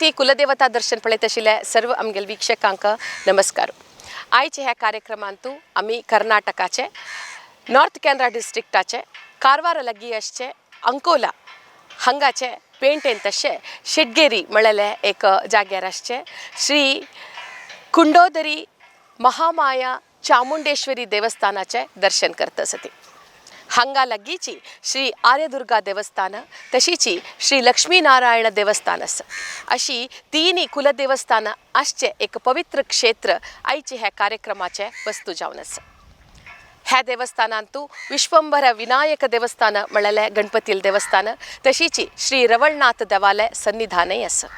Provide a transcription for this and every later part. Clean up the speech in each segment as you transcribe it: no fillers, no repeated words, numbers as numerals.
सती कुलदेवता दर्शन पळयत आशिल्ले सर्व आमगेले वीक्षकांक नमस्कार. आयचे ह्या कार्यक्रमांतू आमी कर्नाटकाचे नॉर्थ कॅनरा डिस्ट्रिक्टाचे कारवार लागीं आसचे अंकोला हांगाचे पेंटेन तशें शेटगेरी म्हळेले एक जाग्यार आसचे श्री कुंडोदरी महामाया चामुंडेश्वरी देवस्थानाचें दर्शन करता सती. हांगा लागींची श्री आर्यदुर्गा देवस्थान तशीची श्री लक्ष्मीनारायण देवस्थान आसा. अशी तिनी कुलदेवस्थानां आसचें एक पवित्र क्षेत्र आयचे ह्या कार्यक्रमाचें वस्तू जावन आसा. ह्या देवस्थानांतू विश्वंभर विनायक देवस्थान म्हळ्यार गणपतील देवस्थान तशीची श्री रवळनाथ देवालय सन्निधानय आसा.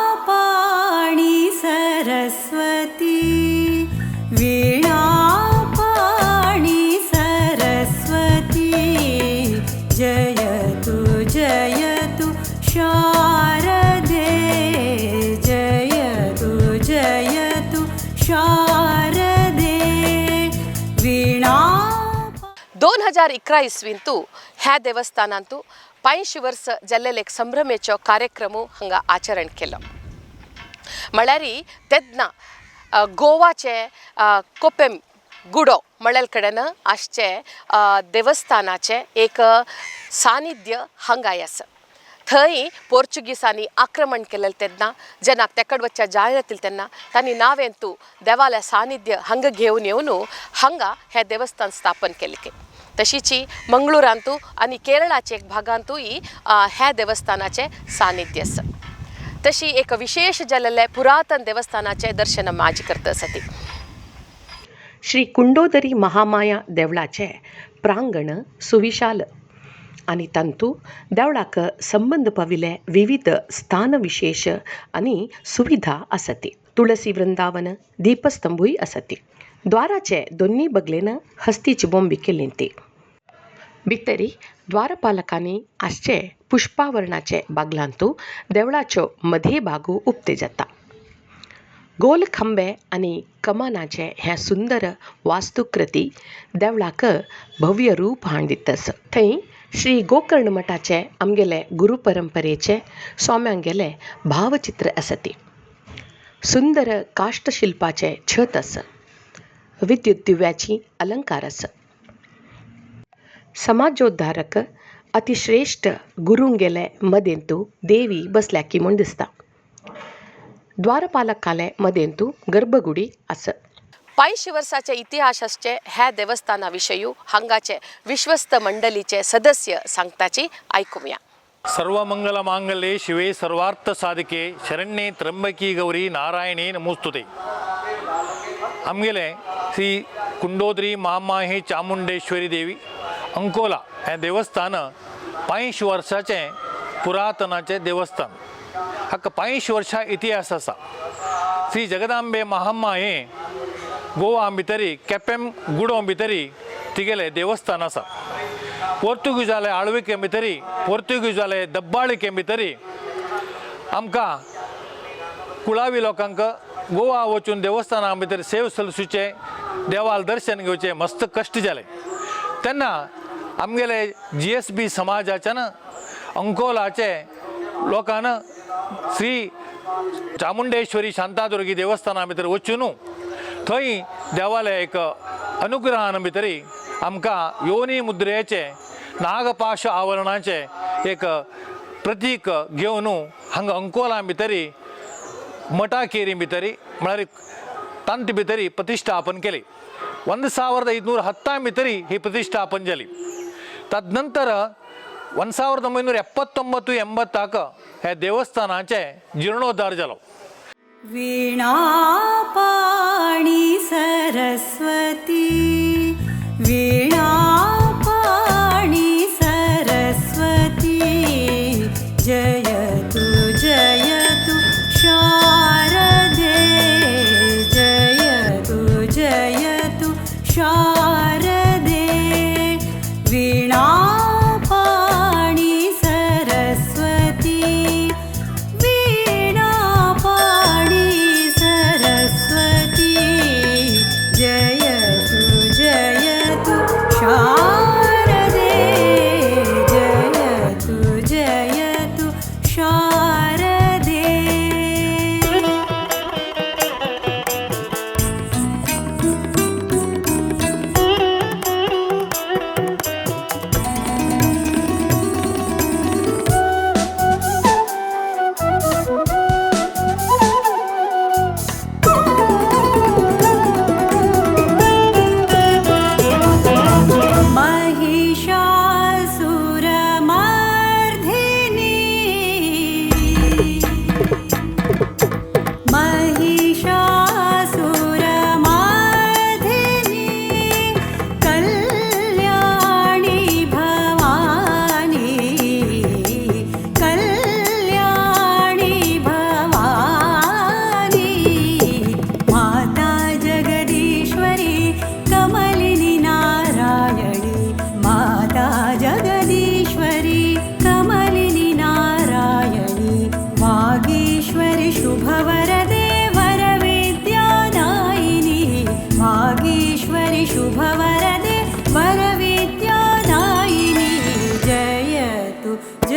वीणापाणि सरस्वती वीणापाणि सरस्वती जयतु जयतु शारदे जयतु जयतु शारदे वीणा. 2011 इस्वींतू ह्या देवस्थानांतू 85 वर्स जाल्लेले एक संभ्रमेचो कार्यक्रम हांगा आचरण केलो. म्हळ्यार तेन्ना गोवाचे कोपेम गुडो म्हळ्यार कडेन आसचे देवस्थानाचें एक सानिध्य हांगाय आसा. थंय पोर्चुगीसांनी आक्रमण केलें तेन्ना जेन्ना तेकड वचच्या जायनातील तेन्ना तांणी नावेंतू देवाल्या सानिध्य हांगा घेवन येवन हांगा हें देवस्थान स्थापन केलें. तशीची मंगळुरांतू आनी केरळाचे एक भागांतूय ह्या देवस्थानाचें सानिध्य आसा. तशी एक विशेष जाल्लें पुरातन देवस्थानाचें दर्शन आमी करता आसा. श्री कुंडोदरी महामाया देवळाचें प्रांगण सुविशाल आनी तांतू देवळाक संबंद पाविल्ले विविध स्थानविशेष आनी सुविधा आसती. तुळसी वृंदावन दीपस्तंभूय आसती. द्वाराचे दोन्ही बगलेन हस्तीची बोंबी केल्ली ती. भितरी द्वारपालकांनी आसचे पुष्पावरणाचे बागलांतू देवळाच्यो मधे भागू उक्ते जाता. गोल खंबे आनी कमानाचे हें सुंदर वास्तुकृती देवळाक भव्य रूप हाण दितस. थंय श्री गोकर्ण मठाचे आमगेले गुरु परंपरेचे स्वाम्यांगेले भावचित्र आसती. सुंदर काष्टशिल्पाचे छत आसा. विद्युत दिव्याची अलंकार आसा. समाजोद्धारक अतिश्रेश्ठ गुरूंगेले मदेंतू देवी बसल्या की म्हूण दिसता. द्वारपालकाले मदेंतू गर्भगुडी आसा. 85 वर्साचे इतिहास आसचे ह्या देवस्थाना विशयू हांगाचे विश्वस्त मंडळीचे सदस्य सांगताची आयकुया. सर्वमंगल मांगल्ये शिवे सर्वार्थ साधिके शरण्ये त्र्यंबकी गौरी नारायणी नमोस्तुते. आमगेले श्री कुंडोदरी महामाही चामुंडेश्वरी देवी अंकोला हें देवस्थान 85 वर्साचें पुरातनाचें देवस्थान. हाका 85 वर्सां इतिहास आसा. श्री जगदांबे महामाये गोवा भितरी केपेम गुडो भितरी तिगेलें देवस्थान आसा. पोर्तुगीजाले आळविके भितरी पोर्तुगीजाले दब्बाळिके भितरी आमकां कुळावी लोकांक गोवा वचून देवस्थाना भितर सेव सलसूचे देवाल दर्शन घेवचें मस्त कश्ट जाले. तेन्ना आमगेले जी एस बी समाजाच्यान अंकोलाचे लोकान श्री चामुंडेश्वरी शांतादुर्गी देवस्थाना भितर वचून थंय देवाले एक अनुग्रहान भितरी आमकां योनी मुद्रेचें नागपाश आवरणाचें एक प्रतीक घेवन हांगा अंकोला भितरी मठाकेरी भितरी म्हळ्यार तांत भितरी प्रतिश्ठापन केली. 1510 भितरी ही प्रतिश्ठापन जाली. तदनंतर 1979 80 हे देवस्थानाचे जीर्णोद्धार जालो. वीणापाणि सरस्वती वीणापाणि सरस्वती जयतु जयतु शारदे जयतु जयतु.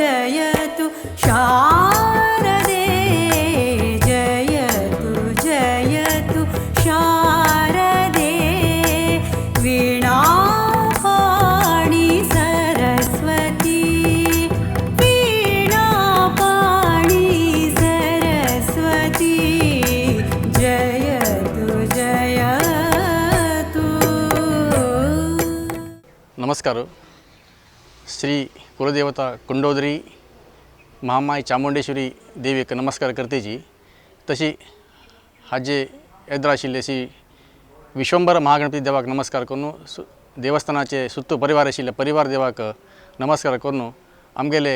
जयतु शारदे जयतु जयतु शारदे वीणापाणि सरस्वती वीणापाणि सरस्वती जयतु जयतु. नमस्कार. श्री कुलदेवता कुंडोदरी महामाई चामुंडेश्वरी देवीक नमस्कार करतेची. तशी हाजे एद्रा आशिल्ले श्री विश्वंभर महागणपती देवाक नमस्कार करून, देवस्थानाचे सुत्तू परिवार आशिल्ले परिवार देवाक नमस्कार करून, आमगेले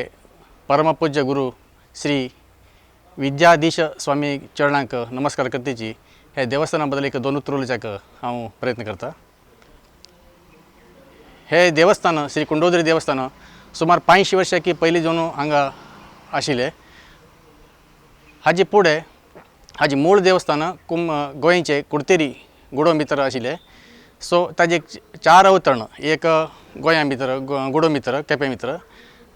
परमपूज्य गुरू श्री विद्याधीश स्वामी चरणांक नमस्कार करतेची. हे देवस्थाना बद्दल एक दोन उतरां उलोवच्याक हांव प्रयत्न करता. हे देवस्थान श्री कुंडोदरी देवस्थान सुमार 500 वर्सां की पयलीं जावन हांगा आशिल्लें. हाजे फुडें हाजी मूळ देवस्थान गोंयचे कुडतेरी गुडो भितर आशिल्लें. सो ताजे चार अवतरण, एक गोंया भितर गुडो भितर केपें भितर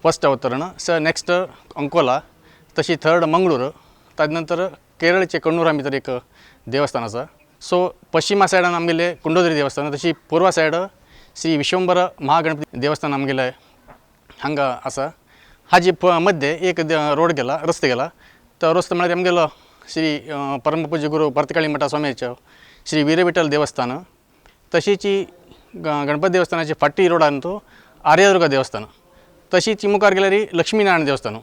फर्स्ट अवतरण, स नेक्स्ट अंकोला, तशी थर्ड मंगळूर, ताजे नंतर केरळचे कण्णूरा भितर एक देवस्थान आसा. सो पश्चिमा सायडान आमगेलें कुंडोदरी देवस्थान, तशी पुर्वा सायड श्री विश्वंभर महागणपती देवस्थान आमगेलें हांगा आसा. हाजे मध्य एक रोड गेला, रस्तो गेला. तो रस्तो म्हळ्यार आमगेलो श्री परमपूज्य गुरू भरतकाळी मठा स्वामीचो श्री वीरविठ्ठल देवस्थान. तशीच गणपती देवस्थानाचे फाटी रोडान तो आर्यदुर्गा देवस्थान, तशीच मुखार गेल्यार लक्ष्मीनारायण देवस्थान,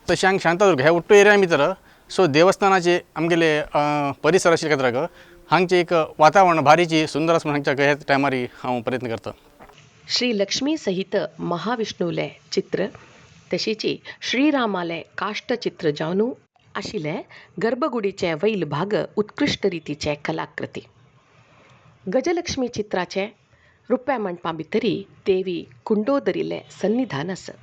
तशें हांगा शांतादुर्गा. ह्या उट्टू एरिया भितर सो देवस्थानाचे आमगेले परिसर आशिल्ले खातीर हांगचें एक वातावरण भारीची सुंदर आसा म्हूण हांगच्या ह्या टायमार हांव प्रयत्न करता. श्री लक्ष्मी सहित महाविष्णुले चित्र तशीची श्रीरामाले काष्टचित्र जावन आशिल्ले गर्भगुडीचे वैल भाग उत्कृश्ट रितीचे कलाकृती. गजलक्ष्मी चित्राचे रुप्या मंडपा भितरी देवी कुंडोदरीले सन्निधान आसा.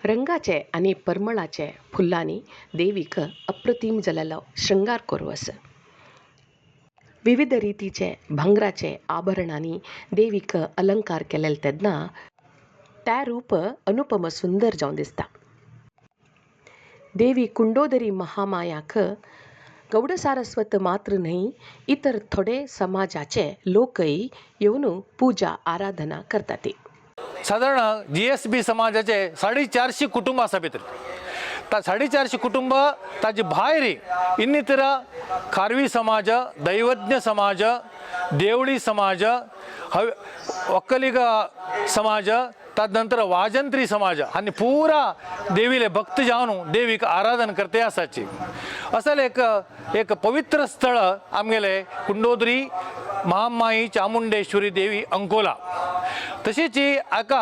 रंगाचे आनी परमळाचे फुल्लांनी देवीक अप्रतीम जालेलो शृंगार करू आसा. विविध रितीचे भांगराचे आभरणांनी देवीक अलंकार केलेले तेन्ना त्या रूप अनुपम सुंदर जावन दिसता. देवी कुंडोदरी महामायाक गौड सारस्वत मात्र न्हय इतर थोडे समाजाचे लोकय येवन पूजा आराधना करतात. सादारण GSB समाजाचे 450 कुटुंब आसा भितर. 450 कुटुंब ताजे भायर इन्नितर खारवी समाज, दैवज्ञ समाज, देवळी समाज, वक्कलिग समाज, तदनंतर वाजंत्री समाज आनी पुरा देवीले भक्त जावन देवीक आराधन करते आसाची. असल एक एक पवित्र स्थळ आमगेले कुंडोदरी महामाई चामुंडेश्वरी देवी अंकोला. तशीच हाका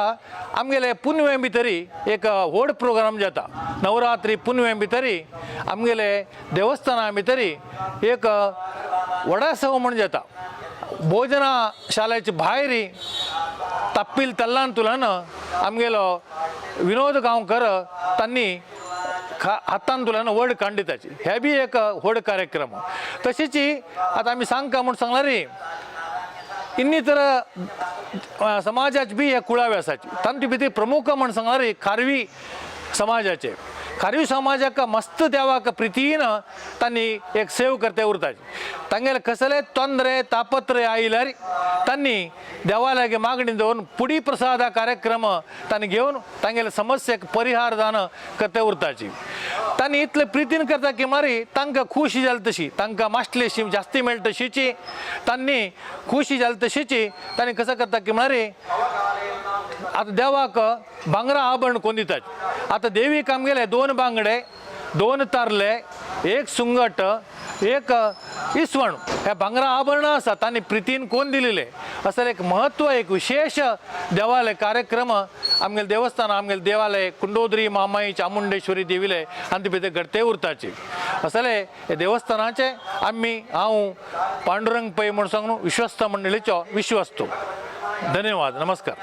आमगेले पुनवे भितरी एक व्हड प्रोग्राम जाता. नवरात्री पुनवे भितरी आमगेले देवस्थाना भितरी एक वडासव म्हूण जाता. भोजना शाळेचे भायर तप्पील तल्लान तुलन आमगेलो विनोद गांवकर तांणी हातान तुलन व्हड कांड दिताची. हे बी एक व्हड कार्यक्रम. तशीच आतां आमी सांगका म्हूण सांगला रे इन्नितर समाजाचे बी हे कुळावे आसाची. तांचे भितर प्रमुख म्हूण सांगला रे खारवी समाजाचे. खारवी समाजाक मस्त देवाक प्रितीन तांणी एक सेव करते उरताची. तांगेले कसले तोंदरे तापत्रे आयल्यार तांणी देवा लागीं मागणी दवरून पुडी प्रसाद कार्यक्रम तांणी घेवन तांगेले समस्येक परिहार दान करते उरताची. तांणी इतले प्रितीन करता की मारी तांकां खुशी जाली तशी, तांकां मासलेशी जास्ती मेळटा तशीची तांणी खुशी जाली तशीची तांणी कसं करता की मारी आतां देवाक भांगरा आभरण कोण दितात. आतां देवीक आमगेले 2 बांगडे, 2 तारले, 1 सुंगट, 1 इसवण हे भांगरा आभरणां आसा तांणी प्रितीन कोण दिलेले. असं एक महत्व एक विशेष देवालय कार्यक्रम आमगेले देवस्थान आमगेले देवालय कुंडोदरी मामाई चामुंडेश्वरी देवीले आनी भितर घडते उरताची. असले हे देवस्थानाचे आमी हांव पांडुरंग पै म्हूण सांगून विश्वस्त मंडळीचो विश्वस्तू. धन्यवाद, नमस्कार.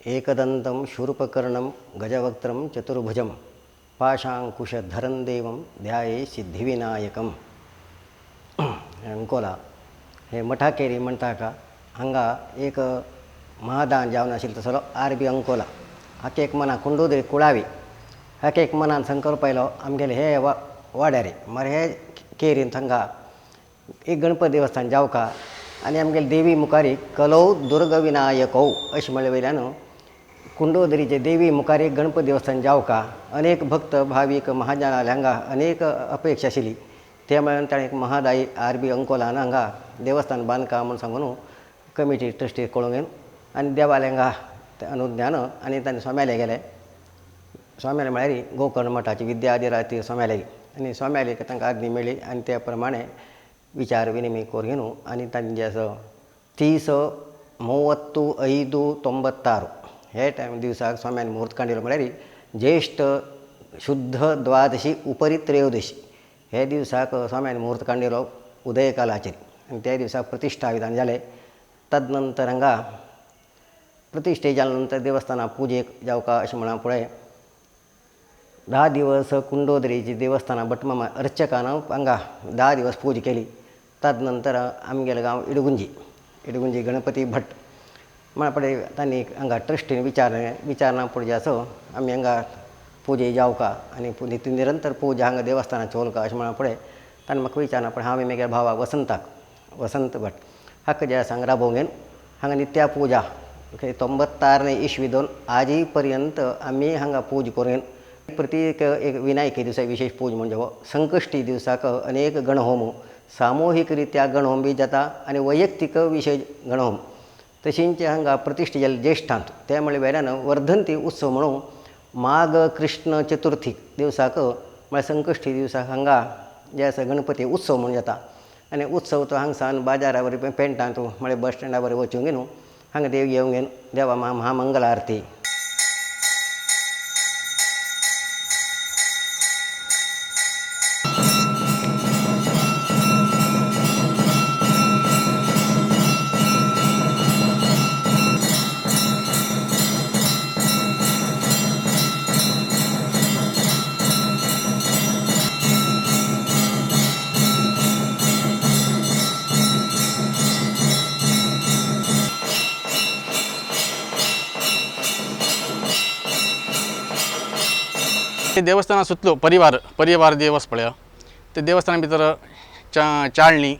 एकदंतं शूर्पकर्णं गजवक्त्रं चतुर्भुजं पाशांकुशधरं देवं ध्याये सिद्धिविनायकम. अंकोला हे मठाकेरी म्हणटा हाका. हांगा एक महादान जावन आशिल्लो तसो आर बी अंकोला हाका एक मना कुंडोदरी कुळावी हाका एक मनान संकल्प आयलो आमगेले हे वाड्यार मरे हे केरीन हांगा एक गणपती देवस्थान जावका आनी आमगेले देवी मुखारी कलौ दुर्गविनायकौ अशें म्हळ्ळे वयल्यान कुंडोदरीचे देवी मुखार एक गणपती देवस्थान जावका. अनेक भक्त भावीक महाजनाले हांगा अनेक अपेक्षा आशिल्ली ते म्हळ्यार ताणें एक महादाई आर बी अंकोलान हांगा देवस्थान बांदका म्हूण सांगून कमिटी ट्रस्टी कळोवन घेवन आनी देवाले हांगा अनुज्ञान आनी तांणी स्वाम्याले गेले. स्वाम्याले म्हळ्यार गोकर्ण मठाची विद्याधिराज स्वाम्याले आनी स्वाम्याले तांकां आज्ञा मेळ्ळी आनी त्या प्रमाणे विचार विनिमय करून घेवन आनी तांचे आसा 30 30 5 96 हे टायम दिवसाक स्वाम्यान म्हूर्त काडिल्लो म्हळ्यार ज्येश्ठ शुद्ध द्वादशी उपरी त्रयोदशी हे दिवसाक स्वाम्यान म्हूर्त काडिल्लो उदयकालाचेर आनी त्या दिवसाक प्रतिश्ठा विधान जालें. तदनंतर हांगा प्रतिश्ठे जाल्या नंतर देवस्थाना पुजेक जावका अशें म्हणा पळय 10 दिवस कुंडोदरीची देवस्थानां भटमामा अर्चकान हांगा 10 दिवस पूजा केली. तदनंतर आमगेलो गांव इडगुंजी इडगुंजी गणपती भट म्हणा पळय तांणी हांगा ट्रस्टीन विचारलें. विचारना फुडें जे आसा आमी हांगा पुजे जावका आनी निरंतर पुजा हांगा देवस्थानां चोलका अशें म्हणा पळय ताणें म्हाका विचारना पळय हांवें म्हगे भावाक वसंताक वसंत भट हाका जे आसा हांगा राबोवंक घेवन हांगा नित्या पुजा 96 इसवी दोन आजी पर्यंत आमी हांगा पूजा करून प्रत्येक एक विनायकी दिवसा विशेष पूजा म्हणजे संकश्टी दिवसाक अनेक गणहोम सामूहिक रित्या गणहोम बी जाता आनी वैयक्तीक विशेष गणहोम. तशींच हांगा प्रतिश्ठा जाल्ले ज्येश्ठांत ते म्हळ्यार वेल्यान वर्धंती उत्सव म्हणून माघ कृष्ण चतुर्थी दिवसाक म्हळ्यार संकश्टी दिवसाक हांगा जे आसा गणपती उत्सव म्हणून जाता आनी उत्सव तो हांगसान बाजारा वरी पेंटांत म्हळ्यार बस स्टँडा वरी वचूंक न्हू हांगा देव घेवन घेवन देवा महामंगल आरती. देवस्थाना सुतलो परिवार परिवार देवस पळय ते देवस्थाना भितर चाळणी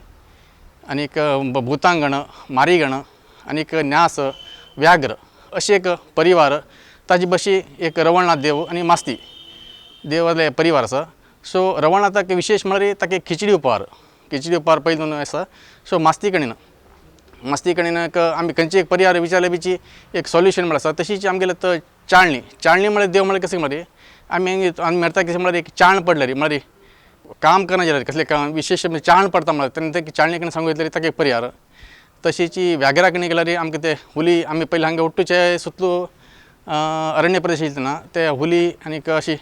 आनीक भूतांगण मारीगण आनीक न्यास व्याघ्र अशें एक परिवार ताजी बशी एक रवळनाथ देव आनी मास्ती देवाले परिवार आसा. सो रवळनाथाक विशेश म्हळ्यार ताका खिचडी उपहार खिचडी उपहार पयलीं आसा. सो मास्ती कडेन मास्ती कडेन एक आमी खंयची एक परिवार विचारले बिची एक सोल्युशन म्हळ्यार आसा. तशीच आमगेले चाळणी चाळणी म्हळ्यार देव म्हळ्यार कशें म्हळ्यार आमी आमी मरता कशें म्हळ्यार एक चाण पडलें रे म्हळ्यार काम करना जाल्यार कसलें काम विशेश चाण पडता म्हळ्यार तेन्ना ते चाळणी कडेन सांगू येतलें ताका एक परिहार. तशीच व्याघ्रा कडेन गेल्यार आमकां ते हुली आमी पयलीं हांगा उट्टूचे सुतलो अरण्य प्रदेश आशिल्ले तेन्ना ते हुली आनीक अशी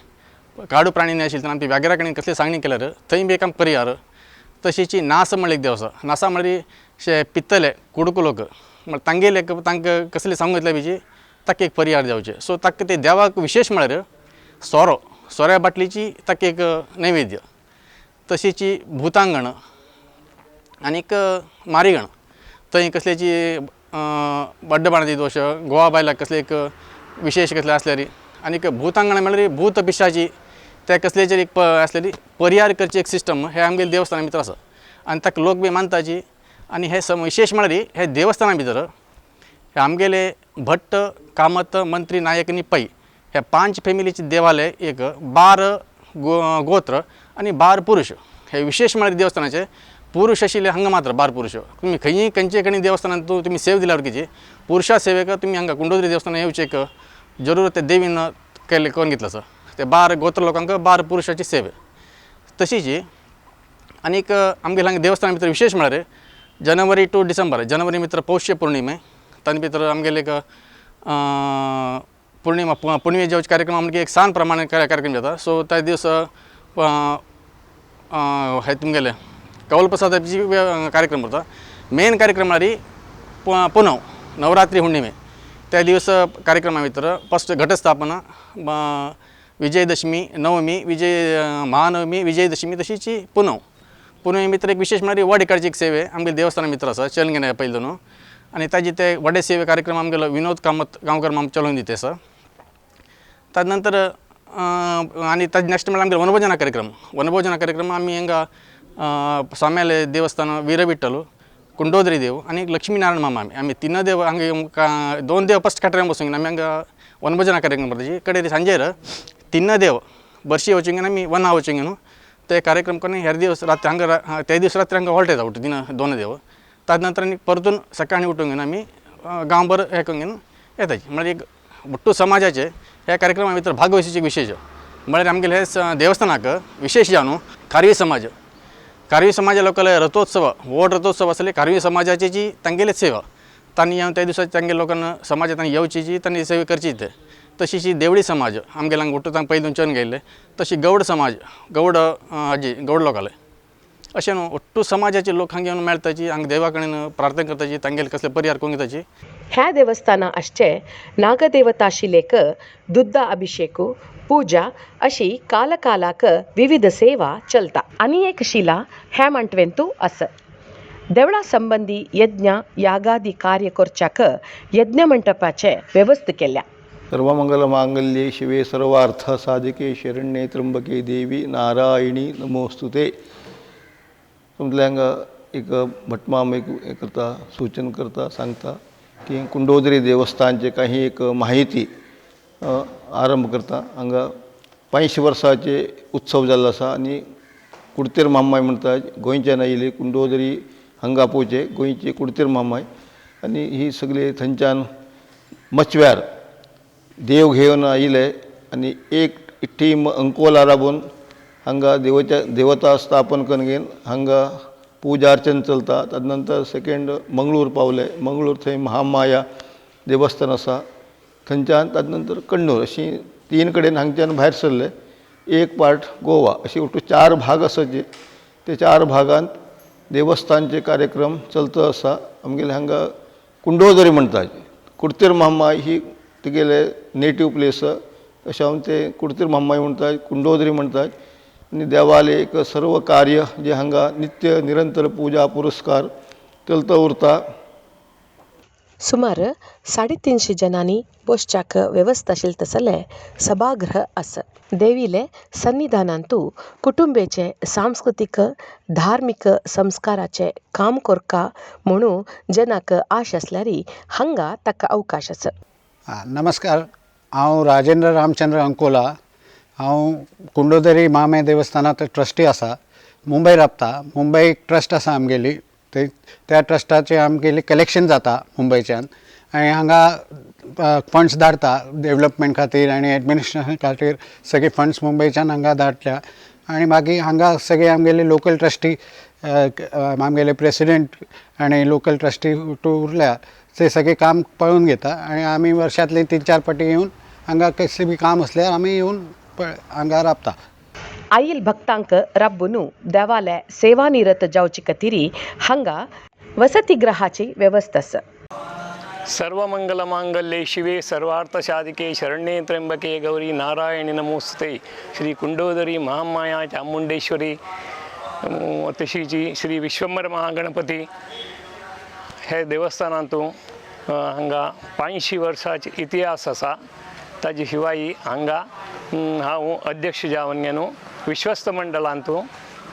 काडू प्राणी आशिल्ले तेन्ना आमी व्याघ्रा कडेन कसलें सांगणी केल्यार थंय बी एक आमकां परिहार. तशीच नास म्हळ्यार एक देव आसा. नासा म्हळ्यार अशे पित्तले कुडको लोक म्हळ्यार तांगेले तांकां कसलें सांगू येतलें बिजी ताका एक परिहार जावचें. सो ताका ते देवाक विशेश म्हळ्यार सोरो सोऱ्या बाटलीची ताका एक नैवेद्य. तशीच भूतांगण आनीक मारीगण थंय कसलेची बड्डबाणाची दोश गोवा बायलाक कसले एक विशेश कसले आसल्यार आनीक भूतांगण म्हळ्यार भूत पिशाची ते कसलेचेर एक आसलेली परिहार करची एक सिस्टम हे आमगेले देवस्थाना भितर आसा आनी ताका लोक बी मानताची. आनी हे विशेश म्हळ्यार हे देवस्थाना भितर हे आमगेले भट्ट कामत मंत्री नायक आनी पै हे 5 फॅमिलीचे देवालय एक 12 गोत्र आनी 12 पुरुष हे विशेष म्हळ्यार देवस्थानाचे पुरुष आशिल्ले हांगा मात्र 12 पुरुष. तुमी खंयी खंयचे कडेन देवस्थानात तुमी सेव दिल्यार कितें पुरुषा सेवेक तुमी हांगा कुंडोदरी देवस्थानात येवचें एक जरूर ते देवीन केल्लें करून घेतलें आसा. ते 12 गोत्र लोकांक 12 पुरुषाची सेवे. तशीच आनीक आमगेले हांगा देवस्थाना भितर विशेष म्हळ्यार जनवरी टू डिसेंबर जनवरी भितर पौष पौर्णिमे तांचे भितर आमगेले एक पूर्णिमा पुण्य जेवचे कार्यक्रम आमगे एक सान प्रमाणे कार्यक्रम जाता. सो त्या दिवस हे तुमगेले कौल प्रसादाची कार्यक्रम उरता. मेन कार्यक्रम म्हळ्यार पुनव नवरात्री हुण्णिमे त्या दिवस कार्यक्रमा भितर फस्ट घटस्थापना, विजयदशमी, नवमी, विजय महानवमी, विजयदशमी, तशीच पुनव. पुनवे भितर एक विशेश म्हळ्यार वडे काडची एक सेवे आमगे देवस्थाना भितर आसा चलन घेना पयलीं न्हू आनी ताजी ते वडे सेवे कार्यक्रम आमगेलो विनोद कामत गांवकर माम चलोवन दिता आसा. ताजे नंतर आनी ताजे नेक्स्ट म्हळ्यार आमगेलो वनभोजना कार्यक्रम. वनभोजना कार्यक्रम आमी हांगा स्वाम्याले देवस्थान वीरविठ्ठल, कुंडोदरी देव आनी लक्ष्मी नारायण मामा आमी आमी तिन देव हांगा दोन देव फस्ट कटऱ्यां बसून आमी हांगा वनभोजना कार्यक्रम करता. कडेर सांजेर तिन देव बर्शी वचून आमी वना वचून न्हू ते कार्यक्रम करून हेर दिवस रात्री हांगा ते दीस रात्री हांगा हॉल्ट येता उठून तिन दोन देव. ताजे नंतर आनी परतून सकाळीं उठून घेवन आमी गांवभर हें करून घेवन येताय. म्हळ्यार एक ಒಟ್ಟು समाजाचे ह्या कार्यक्रमा भितर भागवशीचे विशेष म्हळ्यार आमगेले हे देवस्थानाक विशेष जावन खारवी समाज, खारवी समाजा लोकांले रथोत्सव, व्हड रथोत्सव आसले खारवी समाजाची जी तांगेलीच सेवा तांणी येवन त्या दिसा तांगे लोकांना समाजांत येवची जी तांणी सेवा करची ते. तशीच ही देवळी समाज आमगेले हांगा उठ्ठा पयलीं चोवन गेल्ले, तशी गौड समाज, गौड हाजी गौड लोकांले अशें न्हू ಒಟ್ಟು समाजाचे लोक हांगा येवन मेळटाची, हांगा देवा कडेन प्रार्थना करताची, तांगेले कसले परिहार करून घेताची. ह्या देवस्थाना आसचे नागदेवता शिलेक दुद्दा अभिषेक, पूजा अशी कालकालाक विविध सेवा चलता. आनी एक शिला ह्या मांटवेंतू आस. देवळा संबंदी यज्ञ यागादी कार्य करच्याक यज्ञ मंटपाचे व्यवस्था केल्या. सर्वमंगल मांगल्ये शिवे सर्वार्थ साधिके शरण्ये त्र्यंबके देवी नारायणी नमोस्तुते. समजलें हांगा एक भटमाम एक हें करता, सूचन करता, सांगता की कुंडोदरी देवस्थानचे काही एक माहिती आरंभ करता. हांगा 500 वर्सांचे उत्सव जाल्लो आसा आनी कुडतेर म्हामाय म्हणटा गोंयच्यान आयिल्ली कुंडोदरी हांगा पोवचे गोंयची कुडतेर म्हामाय आनी ही सगळी थंयच्यान मचव्यार देव घेवन आयिल्ले आनी एक टीम अंकोला राबोवन हांगा देवाच्या देवता स्थापन करून घेवन हांगा पूजा अर्चन चलता. ताजे नंतर सेकेंड मंगळूर पावले, मंगळूर थंय महामाया देवस्थान आसा, थंयच्यान ताजे नंतर कण्णूर अशी 3 कडेन हांगच्यान भायर सरले. एक पार्ट गोवा, अशी ಒಟ್ಟು 4 भाग आसा जे ते 4 भागांत देवस्थानचे कार्यक्रम चलता आसा. आमगेले हांगा कुंडोदरी म्हणटा कुडतेर म्हामाय ही तिगेले नेटीव प्लेस, अशें हांव ते कुडतेर म्हामाय म्हणटा, कुंडोदरी म्हणटा. आनी देवाले एक सर्व कार्य जे हांगा नित्य निरंतर पूजा पुरस्कार चलता उरता. सुमार 350 जनांनी बसच्याक व्यवस्था आशिल्लें तसलें सभागृह आसा. देवीले सन्निधानांतू कुटुंबेचे सांस्कृतीक धार्मीक संस्काराचे काम करका म्हणून जनाक आश आसल्यार हांगा ताका अवकाश आसा. नमस्कार, हांव राजेंद्र रामचंद्र अंकोला. हांव कुंडोदरी महामाय देवस्थानांत ट्रस्टी आसा. मुंबय राबता. मुंबय एक ट्रस्ट आसा आमगेली, ते त्या ट्रस्टाचे आमगेली कलेक्शन जाता मुंबयच्यान आनी हांगा फंड्स धाडटा डेवलपमेंट खातीर आनी एडमिनिस्ट्रेशन खातीर सगळे फंड्स मुंबयच्यान हांगा धाडटा. आनी मागीर हांगा सगळे आमगेले लोकल ट्रस्टी, आमगेले प्रेसिडेंट आनी लोकल ट्रस्टी उरल्या ते सगळे काम पळोवन घेता आनी आमी वर्सांतले 3-4 फावटी येवन हांगा कसलें बी काम आसल्यार आमी येवन हांगा राबता. आईल भक्तांक राब्बून देवाले सेवानिरत जावचे खातीर हांगा वसतीगृहाची व्यवस्था आसा. सर्वमंगलमांगल्ये शिवे सर्वार्थ साधिके शरण्ये त्र्यंबके गौरी नारायणी नमोस्तुते. श्री कुंडोदरी महामाया चामुंडेश्वरी तशीची श्री विश्वंभर महागणपती हे देवस्थानांतू हांगा 500 वर्सांचे इतिहास आसा. ताजे शिवाय हांगा हांव अध्यक्ष जावन न्हू विश्वस्त मंडळांतू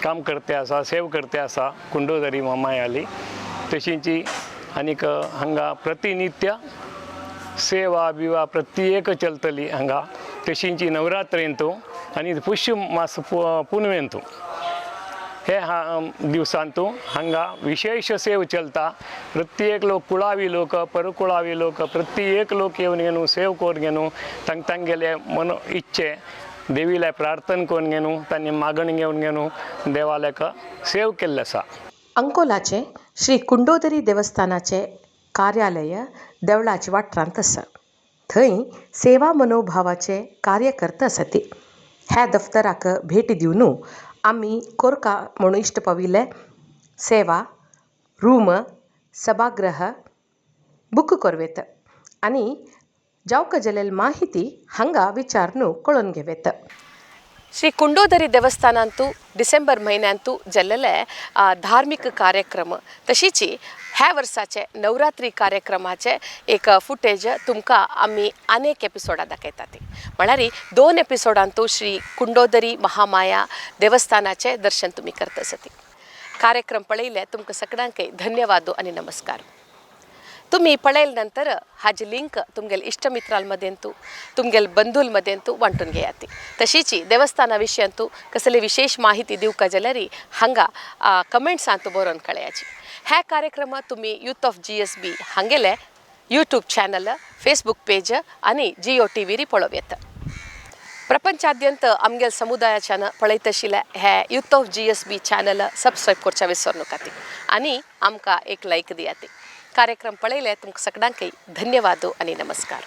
काम करते आसा, सेव करते आसा कुंडोदरी म्हामायाली. तशींची आनीक हांगा प्रतिनित्य सेवा बिवा प्रत्येक चलतली हांगा. तशींची नवरात्रेंतू आनी पुष्य मास पुनवेंतू हे दिवसांतू हांगा विशेष सेव चलता. प्रत्येक लोक कुळावी लोक, परकुळावी लोक, प्रत्येक लोक येवन घेवन सेव करून घेवन तांग तांगेले मन इच्छे देवीला प्रार्थना करून घेवन तांणी मागण घेवन घेवन देवाल्याक सेव केल्लें आसा. अंकोलाचे श्री कुंडोदरी देवस्थानाचे कार्यालय देवळाच्या वाठारांत आसा. थंय सेवा मनोभावाचे कार्यकर्ते आसात. ह्या दफ्तराक भेट दिवन आमी कोरका म्हणून इश्ट पाविल्ले सेवा रूम सभागृह बूक करवेत. आनी जावका जाल्यार माहिती हांगा विचारून कळोवन घेवेत. श्री कुंडोदरी देवस्थानांतू डिसेंबर म्हयन्यांतू जाल्लेले धार्मीक कार्यक्रम तशीच ह्या वर्साचे नवरात्री कार्यक्रमाचे एक फुटेज तुमकां आमी अनेक एपिसोडा दाखयतात. म्हळ्यार 2 एपिसोडांतू श्री कुंडोदरी महामाया देवस्थानाचे दर्शन तुमी करता आसती. कार्यक्रम पळयले तुमकां सगळ्यांकय धन्यवाद आनी नमस्कार. तुमी पळयले नंतर हाजी लिंक तुमगेले इश्टमित्रांमदेंतू तुमगेले बंधूंमदेंतू वांटून घेयात. तशीच देवस्थाना विशयांतू कसली विशेष माहिती दिवका जाल्यार हांगा कमेंट्सांतू बरोवन कळयाची. ह्या कार्यक्रमात तुमी यूथ ऑफ GSB हांगेले यूट्यूब चॅनल, फेसबूक पेज आनी जियो टी व्हीर पळोवं येता. प्रपंचाद्यंत आमगेल समुदायाच्यान पळयत आशिल्ले हे youth of GSB channel subscribe करच्या विसरू नाकात आनी आमकां एक लायक दियात. कार्यक्रम पळयले तुमकां सगळ्यांकय धन्यवाद आनी नमस्कार.